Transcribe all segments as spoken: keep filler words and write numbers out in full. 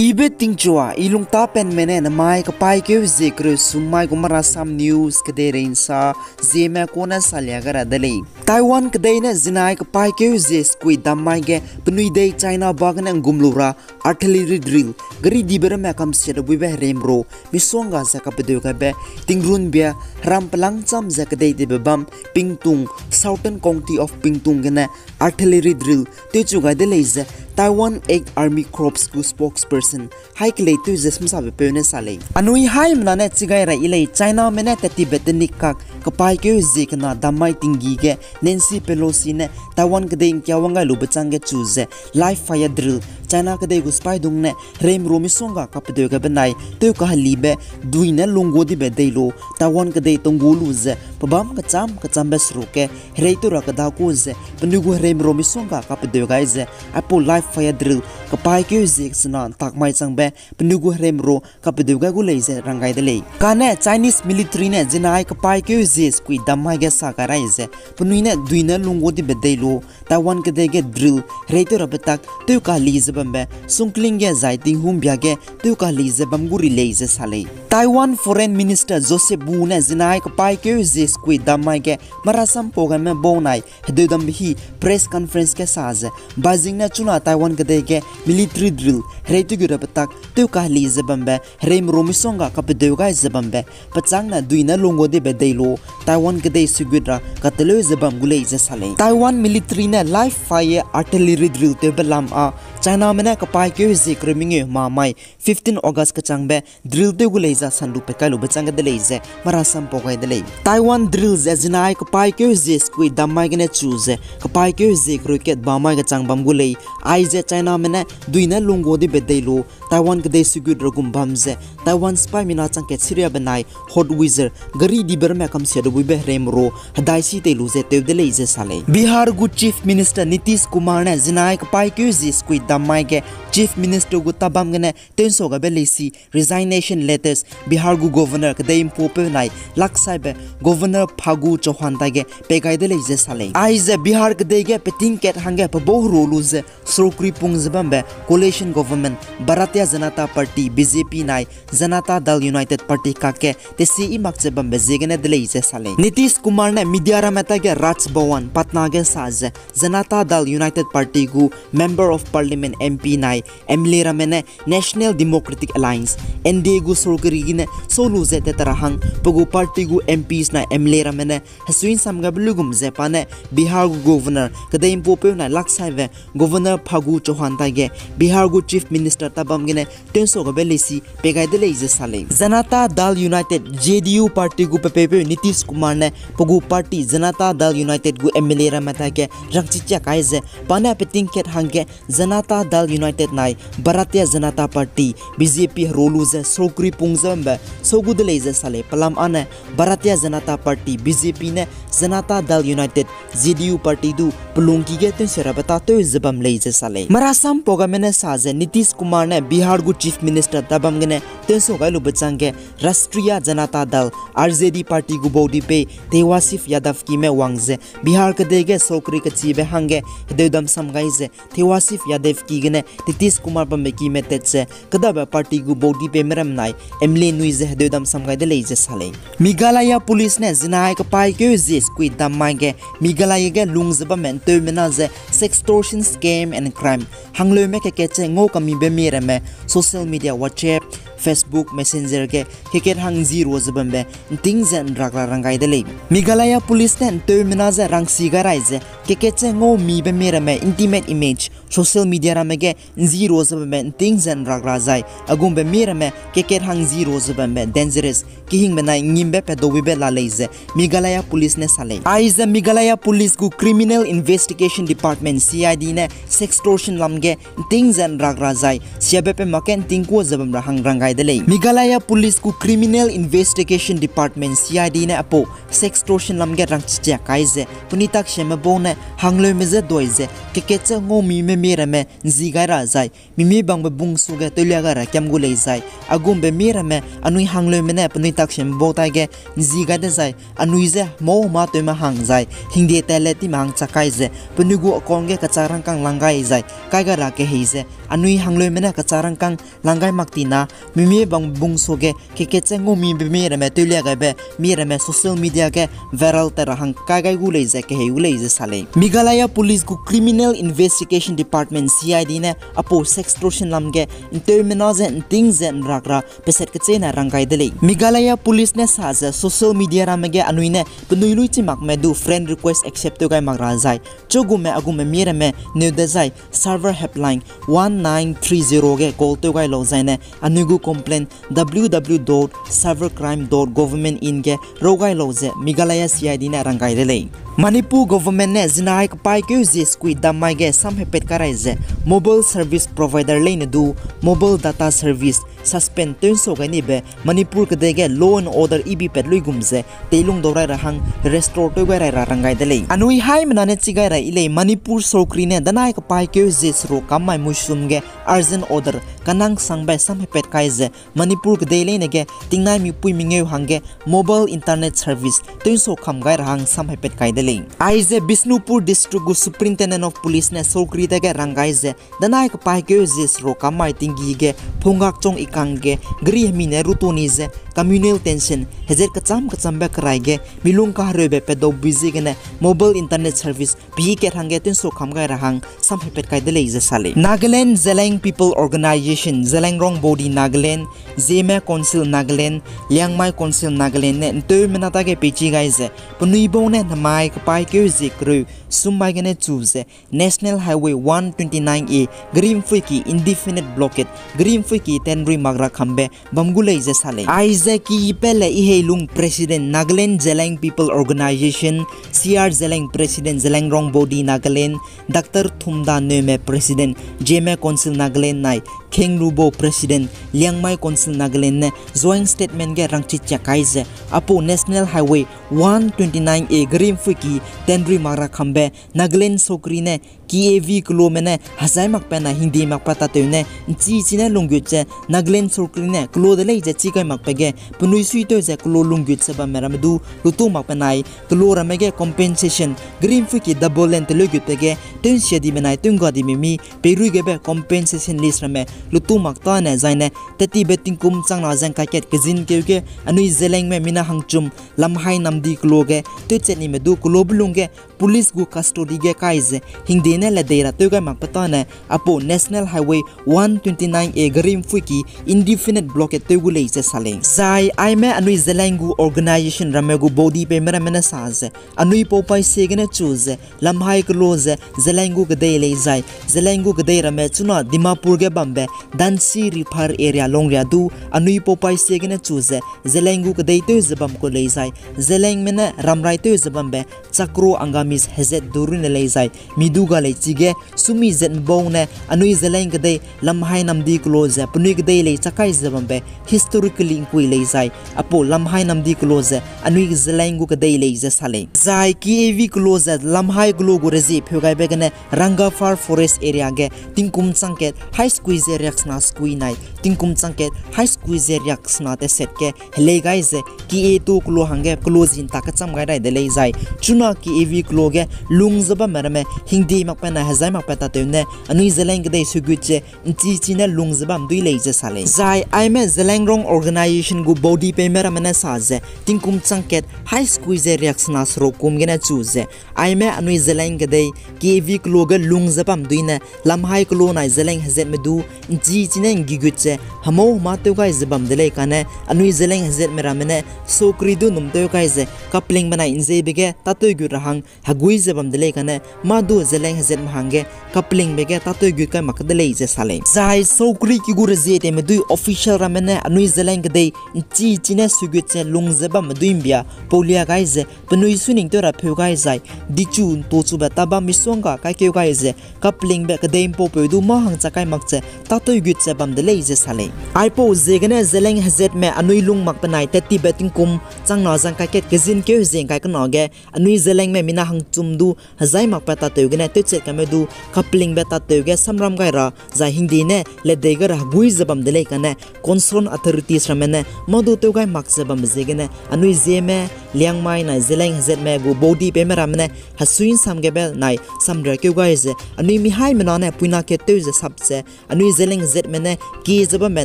Ibe tingchua, i lungtapenme ne namai kepaîkeu zie kereu sum mai gu Marasam News kedeirei nsa zieme kune salia gai ra de lei. Taiwan kedei ne zinai kepaîkeu zie sekui dam mai ge penui dei China ba gene nggum lu ra artillery drill, gari dibe ramme kamsia de buibe hereimro misongga ze kapedeu gaibe, tingrunbia heram pelangcham ze kedei dibe bam Pingtung, Southern County of Pingtung gene artillery drill tewchu gai de lei ze Taiwan Eighth Army Corps gu spokesperson hai kelei tew ze smsabe peu ne sa lei. Anui haimena ne chigai ra i lei, Chiname ne tat tibe tenik kak kepaîkeu zie kena dam mai tinggi ge Nancy Pelosi ne Taiwan kedei ngkiawang gai lube chang ge chu ze live fire drill, China kedei gu sipaidung ne hereimro misongga kapedeu ge benai tew kahelibe dui ne lunggu dibe dei lu Taiwan kedei tonggu lu ze pebâm kechâm kechâmbe seruk ge herei tew ra keda ku ze penui gu hereimro misongga kapedeu gai ze aipau live fire drill kepaîkeu zie sena ntak mai changbe penui gu hereimro kapedeu gai gu lei ze rang gai de lei. Kane Chinese military ne zinai kepaîkeu zie sekui dam mai ge sa gai rai ze penui ne dui ne lunggu dibe dei lu Taiwan kedei ge drill herei tew rabe tak tew kaheli ze bambe sungkling ge zai tinghumbia ge tew kaheli ze bam gu ri lei ze sa lei. Taiwan Foreign Minister Joseph Wu ne zinai kepaîkeu zie sekui dam mai ge marasam pau gaime bau nai hedeudambe hi press conference ge sa ze Beijing ne chuna Taiwan kedei ge military drill herei tew gu rabe tak tew kaheli ze bambe hereimro misongga kapedeu gai ze bambe pechâng ne dui ne lunggu dibe dei lu Taiwan kedei sugut ra kateleu ze bam gu lei ze sa lei. Taiwan military ne live fire artillery drill tewbe lam â Chiname ne kepaîkeu zie kereu mengeu hema mai fifteen August kechangbe drill tew gu lei ze sandu pe kai lube chang ge de lei ze marasam pau gai de lei. Taiwan drill ze zinai kepaîkeu zie sekui dam mai gene chu ze kepaîkeu zie kereu kat ba mai kechang bam gu lei. Aize Chiname ne dui ne lunggu dibe dei lu Taiwan kedei sugut ra gum bam ze Taiwan sipaî mina chang kat siria benai hot wizer gari dibe ramme kamsia de buibe hereimro hedai si tei lu ze tew de lei ze sa lei. Bihar gu Chief Minister Nitish Kumar ne zinai kepaîkeu zie sekui dam mai ge Chief Minister gu tabam gene tewnsau gabe leisi resignation letters Bihar gu Governor kedei mpupeu nai laksaibe Governor Phagu Chauhan taige pei gai de lei ze sa lei. Aize Bihar kedei ge peting kat hangge pebau heru lu ze sorkari pung ze bambe coalition government Bharatiya Janata Party, B J P nai Janata Dal United Party kakge tesi i mak ze bambe ziegene de lei ze sa lei. Nitish Kumar ne media ramme taige Raj Bhavan Patna ge sa ze Janata Dal United Party gu Member of Parliament, M P nai M L A ramme ne National Democratic Alliance, N D A gu sorkari gene sau lu ze tat ra hang pe gu party gu M Ps nai M L A ramme ne hesui nsam gabe luigum ze pa ne Bihar gu Governor kedei mpupeu nai laksaibe Governor Phagu Chauhan taige Bihar gu Chief Minister tabam gene tewnsau gabe leisi pei gai de lei ze sa lei. Janata Dal United, J D U party gu pepeipeu Nitish Kumar ne pe gu party Janata Dal United gu M L A ramme taige rangchichia kai ze pa ne peting kat hangge Janata Dal United nai Bharatiya Janata Party, B J P heru lu ze sorkari pung ze bambe sau gu de lei ze sa lei. Pelam â ne Bharatiya Janata Party, B J P ne Janata Dal United, J D U party du pelungki ge tewnsau rabe tatew ze bam lei ze sa lei. Marasam pau gaime ne sa ze Nitish Kumar ne Bihar gu Chief Minister tabam gene tewnsau gai lube changge Rashtriya Janata Dal, R J D party gu baudipei Tejashwi Yadav kime wang ze Bihar kedei ge sorkari kachibe hangge hedeudam sam gai ze Tejashwi Yadav ki gene Nitish Kumar bambe kime tat ze kedabe party gu baudipei meram nai M L A nui ze hedeudam sam gai de lei ze sa lei. Meghalaya Police ne zinai kepaîkeu zie sekui dam mai ge Meghalaya ge lung ze bamme nteumena ze sextortion scam and crime, hangleume kekatche ngau kamibe mie ramme social media WhatsApp, Facebook Messenger ge kekat hang nzi ru ze bambe nting ze nrak ra rang gai de lei. Meghalaya Police ne nteumena je rangsi gai rai ze kekatche ngau mibe mie ramme intimate image social media ramme ge nzi ru ze bambe nting ze nrak ra zai, a gumbe mie ramme kekat hang nzi ru ze bambe dangerous, kehingbe nai ngimbe pedau buibe la lei ze Meghalaya Police ne sa lei. Aize Meghalaya Police gu Criminal Investigation Department, C I D ne sextortion lam ge nting ze nrak ra zai, siabe pe mak ge nting kua ze bam ra hang rang gai de lei. Meghalaya Police gu Criminal Investigation Department, C I D ne aipau sextortion lam ge rangchichia kai ze penui taksiame bau ne hangleume je dui ze kekatche ngau mibe mie ramme nzi gai ra zai, mimi bangbe bung suge tewlia gai ra kiam gu lei zai, a gumbe mie ramme anui hangleume ne penui taksiame bau taige nzi gai dezai, anui je mâu ma tewme hang zai hingde tailet time hang chak kai ze penui gu account ge kachak rangkâng lang gai zai kai gai ra kehei ze anui hangleume ne kecharangkâng lang gai mak tina, mimie bang bung suage keket ze ngau mibe miramme tewlia gaibe miramme social media ge viral tat ra hang kai gai gu lei ze kehei gu lei ze sa lei. Meghalaya Police gu Criminal Investigation Department, C I D ne apau sextortion lam ge ’nteumena ze ’nting ze ’nrak ra peset kecheîne rang gai de lei. Meghalaya Police ne sa ze social media ramme ge anui ne penui lui chi makme du friend request accept tew gai mak ra zai, chugume a gume miramme neu dezai server helpline one nine three zero ge call tew gai lau zaine anui gu complaint W W W dot cybercrime dot government in ge rau gai lau ze Meghalaya C I D ne rang gai de lei. Manipur government ne zinai kepaîkeu zie sukui dam mai ge samhepat kai rai ze mobile service provider leine du mobile data service suspend tew'nsau gai nibe Manipur kedei ge law and order ibi pat luigum ze teilung dau rai ra hang restore tew gai rai ra rang gai de lei. Anui haimena ne chi gai rai i lei, Manipur sorkari ne danai kepaîkeu zie seruk kam mai muisum ge urgent order kanang sangbe samhepat kai ze Manipur kedei leine ge tingnai mipui mengeu hangge mobile internet service tew'nsau kam gai ra hang samhepat kai de lei. Aize Bishnupur District gu Superintendent of Police ne sorkari dage rang gai ze danai kepaîkeu zie seruk kam mai tinggi ge phunggak chong ikang ge gari hemi ne rutuni ze communal tension hezat kechâm kechâmbe kerai ge milung kahereube pat dau bui ziegene mobile internet service pî kat hangge tew'nsau kam gai ra hang samhepat kai de lei ze sa lei. Nagaland Zeliang People Organisation, Zeliangrong Body Nagaland, Zeme Council Nagaland, Liangmai Council Nagaland ne ’nteumena dage peichi gai ze penui bau ne namai kepaîkeu zie kereu sum mai gene chu ze National Highway one twenty-nine A grimfuiki indefinite blockade, grimfuiki tenrui mak ra kambe bam gu lei ze sa lei. Aize ki pele Iheilung President, Nagaland Zeliang People Organisation, C R Zeliang President, Zeliangrong Body Nagaland, Doctor Thumda Newme President, Zeme Council Nagaland nai Khengrubo President, Liangmai Council Nagaland ne joint statement ge rangchi chiak kai ze apau National Highway one twenty-nine A grimfuiki tenrui mak ra kambe Nagaland sorkari ne K A V kelome ne hezai makbe nai hingde makbe tatew ne ’nchi chine lunggut ze Nagaland sorkari ne kelo de lei ze chi gai makbe ge penui suitew ze kelo lunggut ze bamme ramme du lutu makbe nai kelo ramme ge compensation grimfuiki double lane teleu gutbe ge tew ’nsia dibe nai tew ’ngga dibe mi peirui gebe compensation list ramme lutu mak tâne zaine tettibe tingkum changna zeng kaikat kezin keu ge anui Zeliangme mina hangchum Lamhai Namdi kelo ge tewchat nime du kelo belung ge police gu custody ge kai ze hingde ne ledei ra tew gai makbe tâne apau National Highway one twenty-nine A grimfuiki indefinite blockade tew gu lei ze sa lei. Zai aime anui Zeliang gu organisation ramme gu body peime ramme ne sa ze anui paupai sie gene chu ze Lamhai kelo ze Zeliang gu kedei lei zai Zeliang gu kedei ramme chuna Dimapur ge bambe Dansi River area longria du anui paupai sie gene chu ze Zeliang gu kedei tew ze bam ku lei zai Zeliangme ne ramrai tew ze bambe Chakro Angamis hezat du runne lei zai mi du ga lei chige sumi zat bau ne anui Zeliang kedei Lamhai Namdi kelo ze penui kedei lei chakai ze bambe historically ’ngkui lei zai apau Lamhai Namdi kelo ze anui Zeliang gu kedei lei ze sa lei. Zai K A V kelo ze Lamhai kelo gu rezie pheu gaibe gene Rangapur Forest area ge tingkum changkat haî sukui ze riaksena sukui nai tingkum changkat haî sukui ze riaksena teset ge helei gai ze K A two kelo hangge kelo zintak kecham gai rai de lei zai chuna K A V kelo ge lung ze bamme ramme hingde makbe nai hezai makbe tatew ne anui Zeliang kedei sugut ze ’nchi chine lung ze bam dui lei ze sa lei. Zai aime Zeliangrong organisation gu body peime ramme ne sa ze tingkum changkat haî sukui ze riaksena seruk kum gene chu ze aime anui Zeliang kedei K A V kelo ge lung ze bam dui ne Lamhai kelo nai Zeliang hezatme du ’nchi chine ’nggigut ze hemau hema tew gai ze bam de lei kane anui Zeliang hezatme ramme ne sorkari du num tew gai ze kaplingbe nai ’nzeibe ge tâtew gut ra hang hegui ze bam de lei kane mâ du Zeliang hezatme hangge kaplingbe ge tâtew gut kai mak de lei ze sa lei. Zai sorkari ki gu rezie tewme dui official ramme ne anui Zeliang kedei ’nchi chine sugut ze lung ze bamme dui ’mbia paulia gai ze penui suning tew ra pheu gai zai dichu ’ntochube tâ bam misongga kaikeu gai ze kaplingbe kedei ’mpaupeu du mâ hangchak kai mak ze tâtew gut ze bam de lei ze sa lei. Aipau ziegene Zeliang hezatme anui lung makbe nai tettibe tingkum changna zeng kaikat kezin keu hezing kai kena ge anui Zeliangme mina hangchum du hezai makbe tatew gene tew set kaime du kapelingbe tatew ge samram gai ra zai hingde ne ledei gai ra hegui ze bam de lei kane concerned authorities ramme ne mâ du tew gai mak ze bambe ziegene anui Zeme, Liangmai nai Zeliangrong hezetme gu body peime ramme ne hesui nsam gebe nai samria keu gai ze anui mihaimena ne puina kat tew ze sap ze anui Zeliangrong hezetme ne kie ze bambe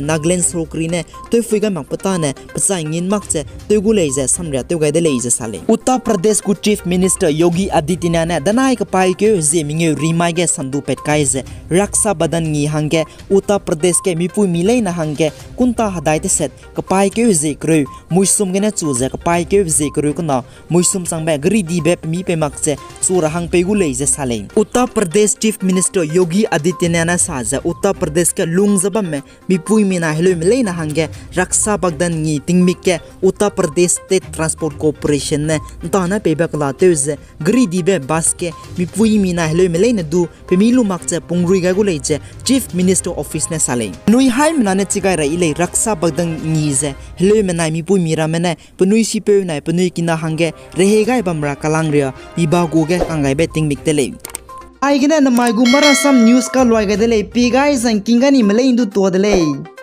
Nagaland sorkari ne tewphui gai makbe tâne pechai ngin mak ze tew gu lei ze samria tew gai de lei ze sa lei. Uttar Pradesh gu Chief Minister Yogi Adityanath ne danai kepaîkeu hezie mengeu rimai ge sandu pat kai ze Raksha Bandhan ngi hangge Uttar Pradesh ge mipuimi leine hangge kunta hedai teset kepaîkeu hezie kereu muisum gene chu ze kepaîkeu hezie kereu kena muisum changbe geridibe pemi pei mak ze chu ra hang pei gu lei ze sa lei. Uttar Pradesh Chief Minister Yogi Adityanath ne sa ze Uttar Pradesh ge lung ze bamme mipuimi nai heleume leine hangge Raksha Bandhan ngi tingmik ge Uttar Pradesh State Transport Corporation ne ntane peibe kela tew ze geridibe bus ge mipuimi nai heleume leine du pemi lu mak ze pungrui gai gu lei ze Chief Minister Office ne sa lei. Penui haimena ne chi gai ra yi lei Raksha Bandhan ngi ze heleume nai mipuimi ramme ne penui sipeu nai penui kina hangge rehei gai bam ra kalangria piba gu ge kanggaibe tingmik de lei. Aigene namai gu Marasam News kaluai gai de lei, pi gai zangking gai nime leine du tuâ de lei.